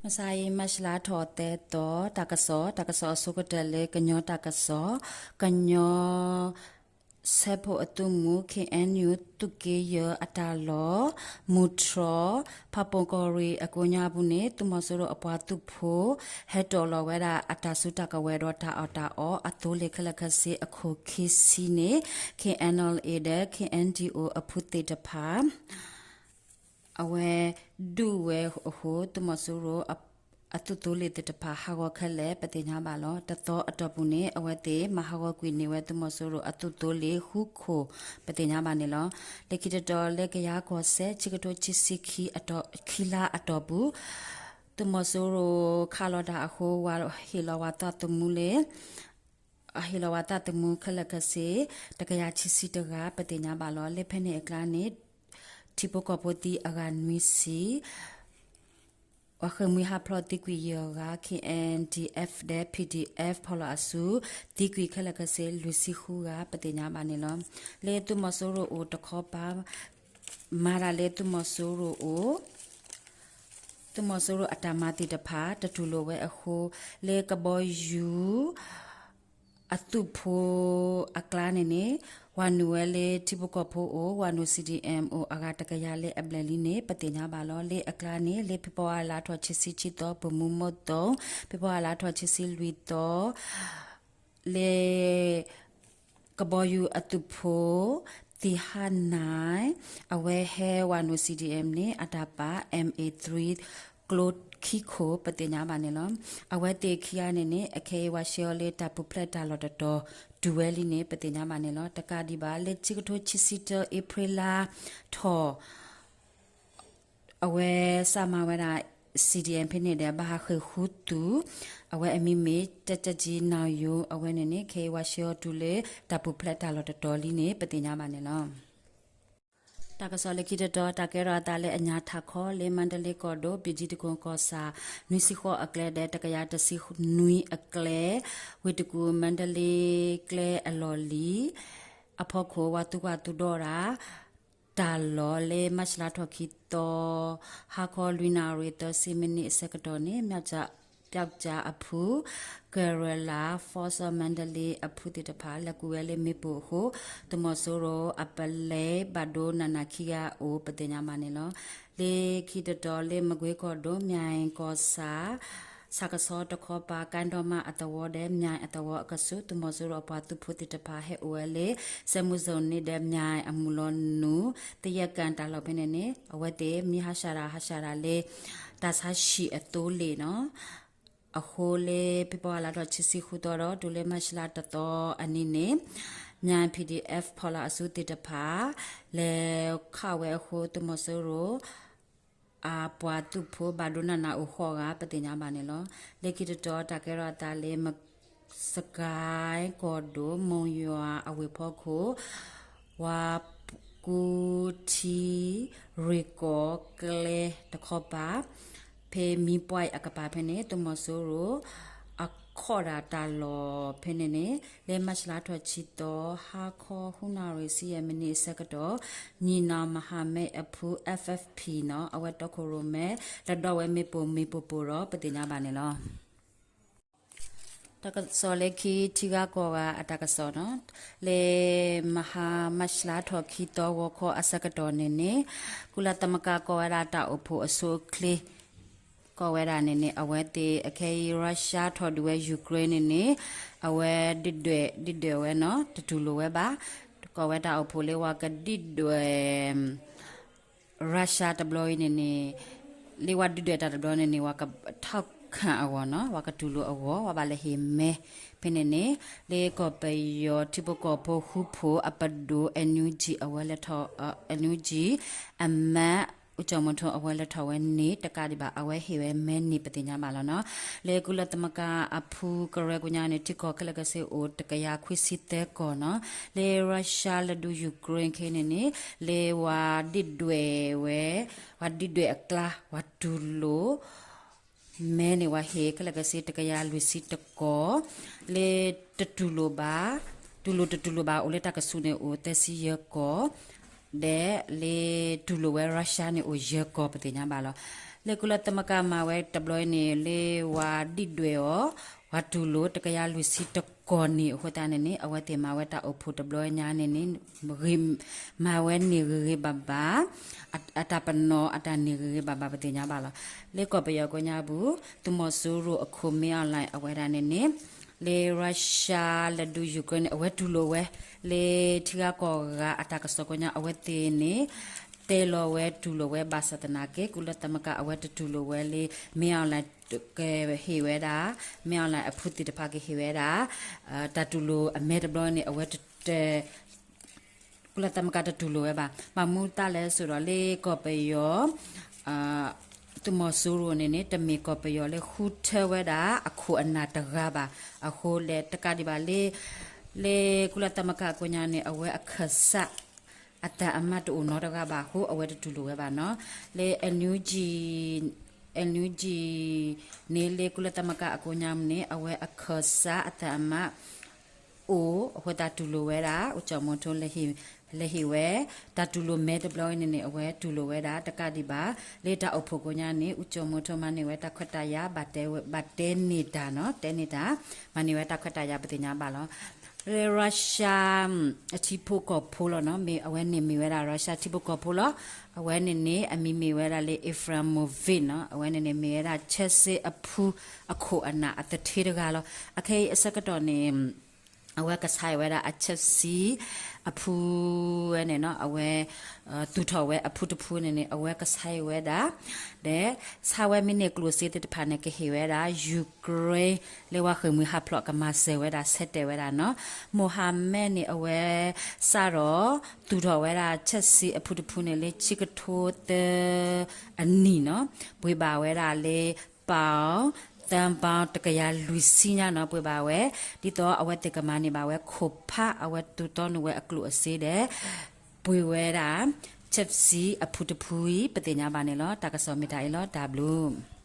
မုၢ်ဆါအံၤ မၢ်ၡလါထီၣ်သၢသီ တၢ်ကစီၣ်, တၢ်ကစီၣ်အဆိကတၢၢ်လၢကညီတၢ်ကစီၣ်, ကညီဆၢဖှိၣ်အသုးမုၢ် ခ့ၣ်အဲၣ်ယူၣ် သုးက့ယဲၢ်အတၢ်လီၢ်, မူတြီ, ဖးပိၣ်ကီၢ်ရ့ၣ်အကိးညါပူၤန့ၣ် သုးမီၤစိရိၤအပှၤသုးဖိ ဟဲတီၣ်လီၤဝဲဒၣ်အတၢ်စုတၢ်ကဝဲၤဒီးတၢ်အီၣ်တၢ်အီအသိလ့ၣ်ခဲလၢာ်ခဲဆ့အခိၣ်ခံဆံန့ၣ် ခ့ၣ်အဲၣ်ယူၣ် ဒီး ခ့ၣ်အဲၣ်ယူၣ် အဖုသ့ၣ်တဖၣ် အဝဲဒုးဝဲအဃိ သုးမီၤစိရိၤအသုးသိလ့ၣ်သ့ၣ်တဖၣ်ဟးဂီၤခဲလၢာ် ပသ့ၣ်ညါဘၣ်လီၤ. တသီအတီၢ်ပူၤန့ၣ် အဝဲသ့ၣ်မၤဟးဂီၤကွံာ်န့ၢ်ဝဲသုးမီၤစိရိၤအသုးသိလ့ၣ်ဃုခိၣ် ပသ့ၣ်ညါဘၣ်န့ၣ်လီၤ. လၢခံတတီၤလၢကယၤကီၢ်စဲၣ် ဆံကထိခံဆံခံ ခံလါအတီၢ်ပူၤ သုးမီၤစိရိၤခးလီၤတၢ်အဃိ ဝၤဟ့ၣ်လီၤဝၤသးသမူလၢ အဟ့ၣ်လီၤဝၤသးသမူခဲလၢာ်ခဲဆ့ တကယၤခံဆံတဂၤ ပသ့ၣ်ညါဘၣ်လီၤ. လၢဖဲန့ၣ်အကျါန့ၣ် ထံဖိကီၢ်ဖိသံအဂၤနွံဆံ, ပှၤဃ့ၢ်မှံဟးဖျိးသံကွံာ်ယဲၢ်ဂၤ, K N D F ဒီး P D F ဖီၣ်လီၤအစု သံကွံာ်ခဲလၢာ်ခဲဆ့ လွံၢ်ဆံဃုဂၤ ပသ့ၣ်ညါဘၣ်န့ၣ်လီၤ. လၢသုးမီၤစိရိၤအိၣ်တခီပၤ မၤတၢ်လၢသုးမီၤစိရိၤအိၣ် သုးမီၤစိရိၤအတၢ်မၤသ့ၣ်တဖၣ် တတူၢ်လိာ်ဝဲအဃိ လၢကဘီယူၤ အသုးဖိအကျါန့ၣ်န့ၣ် ဝၤနုာ်ဝဲလၢထံဖိကီၢ်ဖိအိၣ် ဝၤနုာ် C D M အိၣ်အဂၤတကယၤလၢအဘျဲၣ်လံန့ၣ် ပသ့ၣ်ညါဘၣ်လီၤ. လၢအကျါန့ၣ် လၢဖ့ၤဘြူၤအါရံၤလါထီၣ်ခံဆံခံသီ ပမူမိၢ်သိး ဖ့ၤဘြူၤအါရံၤလါထီၣ်ခံဆံလွံၢ်သီ လၢ ကဘီယူၤအသုးဖိ သံဟါနၢၣ် အဝဲဟဲဝၤနုာ် C D M န့ၣ် အတၢ်ပာ် M A three ကျိခံခိၣ် ပသ့ၣ်ညါဘၣ်န့ၣ်လီၤ. အဝဲသ့ၣ်ခံဂၤန့ၣ်န့ၣ် အခဲအံၤဝၤဆှၢအီၤလၢတၢ်ပူၤဖျဲးတၢ်လီၢ်တတီၤ တုၤဝဲလံန့ၣ် ပသ့ၣ်ညါဘၣ်န့ၣ်လီၤ. တကးဒံးဘၣ် လၢဆံကထိခံဆံတၢ အ့ဖြ့လါထီၣ် အဝဲစးမၤဝဲဒၣ် C D M ဖဲန့ၣ်ဒီး ဘၣ်ဟးဃ့ၢ်ဃုသုး, အဝဲအမံၤမ့ၢ် တပ်ကြပ်ကြီး နောင်ရိုး အဝဲန့ၣ်န့ၣ် ခဲအံၤဝၤဆှၢအီၤတုၤလၢတၢ်ပူၤဖျဲးတၢ်လီၢ်တတီၤလံန့ၣ် ပသ့ၣ်ညါဘၣ်န့ၣ်လီၤ. တၢ်ကစီၣ်လၢခံတတီၤ တၢ်ကဲထီၣ်အသးလၢအညါထးခီ လၢမါဒလ့ကီၢ်ဒိၣ် ဘ့ၣ်ကၠံတကိၣ်ကီၢ်ဆၣ် နွံဆံဃိးအကျဲဒီး တကယၤတဆံနွံအကျဲ ဝ့ၢ်တကူၣ်မါဒလ့ကျဲအလီၢ်လံၤ အဖီခိၣ် ဝၤသူကွၢ်သူဒီးတၢ် တၢ်လီၢ်လၢ မၢ်ၡလါထီၣ်ခံသီ ဟါခီလွံၢ်နၣ်ရံၣ်သၢဆံမံးနံးအဆၢကတီၢ်န့ၣ် ပျောက်ကျားအဖု ကရၢလး Force of Mandalay အဖုသ့ၣ်တဖၣ် လဲၤကွံာ်ဝဲလၢမ့ၣ်ပိၢ်အဃိ သုးမီၤစိရိၤအပလဲ ဘၣ်ဒိနးနးခံဂၤအိၣ် ပသ့ၣ်ညါဘၣ်န့ၣ်လီၤ. လၢခံတတီၤလၢမကွ့ကီၢ်ဒိၣ် မၠဲၣ်ကီၢ်ဆၣ် ဆၣ်ကဆီတခီပၤ ကၣ်ဒီမါအသဝီဒီး မၠဲၣ်အသဝီအကဆူး သုးမီၤစိရိၤအပှၤသုးဖိသ့ၣ်တဖၣ် ဟဲအိၣ်ဝဲလၢ စဲမူစိၤန့ၣ်ဒီး မၠဲၣ်အမုၢ်လီၤနုာ် သယဲၣ်ကၣ်တၢ်လီၢ်ဖဲန့ၣ်န့ၣ် အဝဲသ့ၣ်မံဟးဆှဲးတၢ်ဟးဆှဲးတၢ်လၢ တၢ်ဆါဟံၣ်အသိလ့ၣ်နီၤ အဃိလၢ ဖ့ၤဘြူၤအါရံၤလါထီၣ်ခံဆံဃုသီဒီး တုၤလၢမၢ်ၡလါတသီအနံၤန့ၣ် မၠဲၣ် P D F ဖီၣ်လီၤအစုသ့ၣ်တဖၣ် လဲၤခးဝဲအဃိ သုးမီၤစိရိၤ အပှၤသုးဖိဘၣ်ဒိနးနးအိၣ်ဃိးဂၤ ပသ့ၣ်ညါဘၣ်န့ၣ်လီၤ. လၢခံတတီၤ တၢ်ကဲထီၣ်အသးလၢ စကဲၣ်ကီၢ်ဒိၣ် မိၢ်ယွၤအဝ့ၢ်ဖီခိၣ် ဝၤကူထံ ရ့ၣ်ကီၢ်ကျဲတခီပၤ ဖဲမံပှဲၢ်အကပၤဖဲန့ၣ် သုးမီၤစိရိၤ အခီၣ်ဒၣ်တၢ်လီၢ်ဖဲန့ၣ်န့ၣ် လၢမၢ်ၡလါထီၣ်ဆံသီ ဟါခီဃုနၣ်ရံၣ်ဆံယဲၢ်မံးနံးအဆၢကတီၢ် ညီနီၤမၤဟးမဲအဖု F F P နီၤ အဝဲတီခိၣ်ရိၣ်မဲ တဒီးဝဲမ့ၣ်ပိၢ်မ့ၣ်ပိၢ်ပိၢ်ဒီး ပသ့ၣ်ညါဘၣ်န့ၣ်လီၤ. တၢ်ကစီၣ်လၢခံ ထံဂၤကီၢ်ဂၤအတၢ်ကစီၣ်နီၤ လၢမဟါမၢ်ၡလါထီၣ်ခံသီဂီၤခီအဆၢကတီၢ်န့ၣ်န့ၣ် ကုလသမဂ္ဂကိးဝဲဒၣ်တၢ်အိၣ်ဖှိၣ်အဆိအချ့ ကိးဝဲဒၣ်န့ၣ်န့ၣ် အဝဲသ့ၣ်အခဲအံၤ Russia ထီၣ်ဒုးဝဲ Ukraine န့ၣ်န့ၣ် အဝဲဒုၣ်ဒွဲၣ်ဒုၣ်ဒွဲၣ်ဝဲနီၤ တတူၢ်လိာ်ဝဲဘၣ် ကိးဝဲတၢ်အိၣ်ဖှိၣ်လၢဝၤကဒုၣ်ဒွဲၣ် Russia တဘျီအံၤန့ၣ်န့ၣ် လၢဝၤဒုၣ်ဒွဲၣ်တၢ်တဘျီန့ၣ်န့ၣ် ဝၤကထီၣ်ခၣ်အဂီၢ်နီၤ ဝၤကတူၢ်လိာ်အဂီၢ် ဝၤဘၣ်လဲၤဟ့ၣ်မဲ ဖဲန့ၣ်န့ၣ် လၢကီၢ်ပယီၤထံဖိကီၢ်ဖိဃူဖိးအပဒိၣ် N U G အဝဲလဲၤထီၣ် N U G အမါ ဦးကျော်မိုးထွန်း အဝဲလဲၤထီၣ်ဝဲန့ၣ် တကးဒံးဘၣ် အဝဲဟ့ၣ်ဝဲမဲန့ၣ် ပသ့ၣ်ညါဘၣ်လီၤနီၤ လၢကုလသမဂ္ဂအဖုကရၢကညါန့ၣ် ထံကီၢ်ခဲလၢာ်ကဆ့အိၣ် တကယၤခွံဆံသၢကီၢ်နီၤ လၢ Russia လဲၤဒုး Ukraine ခဲအံၤန့ၣ်န့ၣ် လၢဝၤဒုၣ်ဒွဲၣ်ဝဲ ဝၤဒုၣ်ဒွဲၣ်အကျါ ဝၤတူၢ်လိာ် မဲန့ၣ် ဝၤဟ့ၣ်ခဲလၢာ်ကဆ့ တကယၤလွံၢ်ဆံတကီၢ် လၢတတူၢ်လိာ်ဘၣ် တူၢ်လိာ်တတူၢ်လိာ်ဘၣ် အိၣ်လၢတၢ်ကဆူးန့ၣ်အိၣ်သၢဆံယဲၢ်ကီၢ် ဒီးလၢတူၢ်လိာ်ဝဲ Russia န့ၣ်အိၣ်ယဲၢ်ကီၢ် ပသ့ၣ်ညါဘၣ်လီၤ. လၢကုလသမဂ္ဂမၤဝဲတဘျီအံၤန့ၣ် လၢဝၤဒံၣ်ဒွဲၣ်အီၤ, ဝၤတူၢ်လိာ်တကယၤလွံၢ်ဆံတကီၢ်န့ၣ် အဃိသတးန့ၣ်န့ၣ် အဝဲသ့ၣ်မၤဝဲတၢ်အိၣ်ဖှိၣ်တဘျီညါန့ၣ်န့ၣ် ဂ့ၤ, မၤဝဲန့ၣ်ဂ့ၤဂ့ၤဘၣ်ဘၣ်, အတၢ်ပနီၣ်အတၢ်န့ၣ်ဂ့ၤဂ့ၤဘၣ်ဘၣ် ပသ့ၣ်ညါဘၣ်လီၤ. လၢကီၢ်ပယီၤကိးညါပူၤ သုးမီၤစိရိၤအခိၣ် မင်းအောင်လှိုင် အဝဲဒၣ်န့ၣ်န့ၣ် လၢ Russia လဲၤဒုး Ukraine န့ၣ် အဝဲတူၢ်လိာ်ဝဲ, လၢထံဂၤကီၢ်ဂၤအတၢ်ကစီၣ်ကိးညါ အဝဲသ့ၣ်န့ၣ် တဲလီၤဝဲတူၢ်လိာ်ဝဲ ဘၣ်ဆၣ်သနာ်က့ ကုလသမဂ္ဂအဝဲတတူၢ်လိာ်ဝဲလၢ မင်းအောင်လှိုင် ကဟ့ၣ်ဝဲဒၣ်, မင်းအောင်လှိုင် အဖုသ့ၣ်တဖၣ်ကဟ့ၣ်ဝဲဒၣ် တၢ်တူၢ်လိာ်အမဲတဘျီန့ၣ် အဝဲတ ကုလသမဂ္ဂတတူၢ်လိာ်ဝဲဘၣ်. ဘၣ်မနုၤသတးလဲၣ်ဆိဒီး လၢကီၢ်ပယီၤ သုးမီၤစိရိၤန့ၣ်န့ၣ် တမ့ၢ်ကီၢ်ပယီၤလၢဃုထၢဝဲဒၣ်အခိၣ်အနၢ်တဂၤဘၣ်. အဃိလဲၣ်တကးဒံးဘၣ်လၢ လၢကုလသမဂ္ဂကိးညါန့ၣ် အဝဲအခၢၣ်စး အတၢ်အမးတအိၣ်နီတဂၤဘၣ်အဃိ အဝဲတတူၢ်လိာ်ဝဲဘၣ်နီၤ. လၢ NUG, NUG န့ၣ် လၢကုလသမဂ္ဂအကိးညါန့ၣ် အဝဲအခၢၣ်စးအတၢ်အမး အိၣ်အဃိသတးတူၢ်လိာ်ဝဲဒၣ် ဦးကျော်မိုးထွန်း လဲၤဟ့ၣ်ဝဲ တၢ်တူၢ်လိာ်မဲတဘျီအံၤန့ၣ်န့ၣ် အဝဲတူၢ်လိာ်ဝဲဒၣ် တကးဒံးဘၣ် လၢတၢ်အိၣ်ဖှိၣ်ကိးညါန့ၣ် ဦးကျော်မိုးထွန်း မၤန့ၢ်ဝဲတၢ်ခွဲးတၢ်ယာ် ဘၣ်တဲန့ၢ်တၢ်နီၤ တဲန့ၢ်တၢ် မၤန့ၢ်ဝဲတၢ်ခွဲးတၢ်ယာ် ပသ့ၣ်ညါဘၣ်လီၤ. လၢ Russia အထံဖိကီၢ်ဖိလီၤနီၤ မ့ၢ်အဝဲန့ၣ်မ့ၢ်ဝဲဒၣ် Russia ထံဖိကီၢ်ဖိလီၤ. အဝဲန့ၣ်န့ၣ် အမံၤမ့ၢ်ဝဲဒၣ်လၢ Ibrahimovic နီၤ အဝဲန့ၣ်န့ၣ် မ့ၢ်ဝဲဒၣ် Chelsea အဖုအခိၣ်အနၢ်အသထ့တဂၤလီၤ. အခဲအံၤအဆၢကတီၢ်န့ၣ် အဝဲကဆဲးဝဲဒၣ်အ Chelsea အဖုဝဲန့ၣ်နီၤ အဝဲ သူၣ်ထီၣ်ဝဲအဖုတဖုန့ၣ်န့ၣ် အဝဲကဆဲးဝဲဒၣ် ဒီး ဆါဝဲမ့ၢ်န့ၢ်ကျိၣ်စ့သ့ၣ်တဖၣ်န့ၣ် ကဟ့ၣ်ဝဲဒၣ် Ukraine လၢဝဲဃ့ၢ်မှံဟးဖျိးကမၤစၢၤဝဲဒၣ် ဆဲးတဲာ်ဝဲဒၣ်နီၤ. Mohammed န့ၣ် အဝဲစးထီၣ် သူၣ်ထီၣ်ဝဲဒၣ် Chelsea အဖုတဖုန့ၣ် လၢဆံကထိသၢ အနံၣ်နီၤ ပှ့ၤဘၣ်ဝဲဒၣ်လၢ ပီၣ် သၢပီၣ်တကယၤလွံၢ်ဆံညါနီၤ ပှ့ၤဘၣ်ဝဲ ဒ်သိးအဝဲသ့ၣ်ကမၤန့ၢ်ဘၣ်ဝဲခိၣ်ဖး အဝဲသူၣ်တီန့ၢ်ဝဲအကျိၣ်အစ့ဒီး ပှ့ၤဝဲဒၣ် Chelsea အဖုတဖုအံၤ ပသ့ၣ်ညါဘၣ်န့ၣ်လီၤ. တၢ်ကစီၣ်မ့ၢ်တၢ်အံၤလီၤ. တၢ်ဘျုး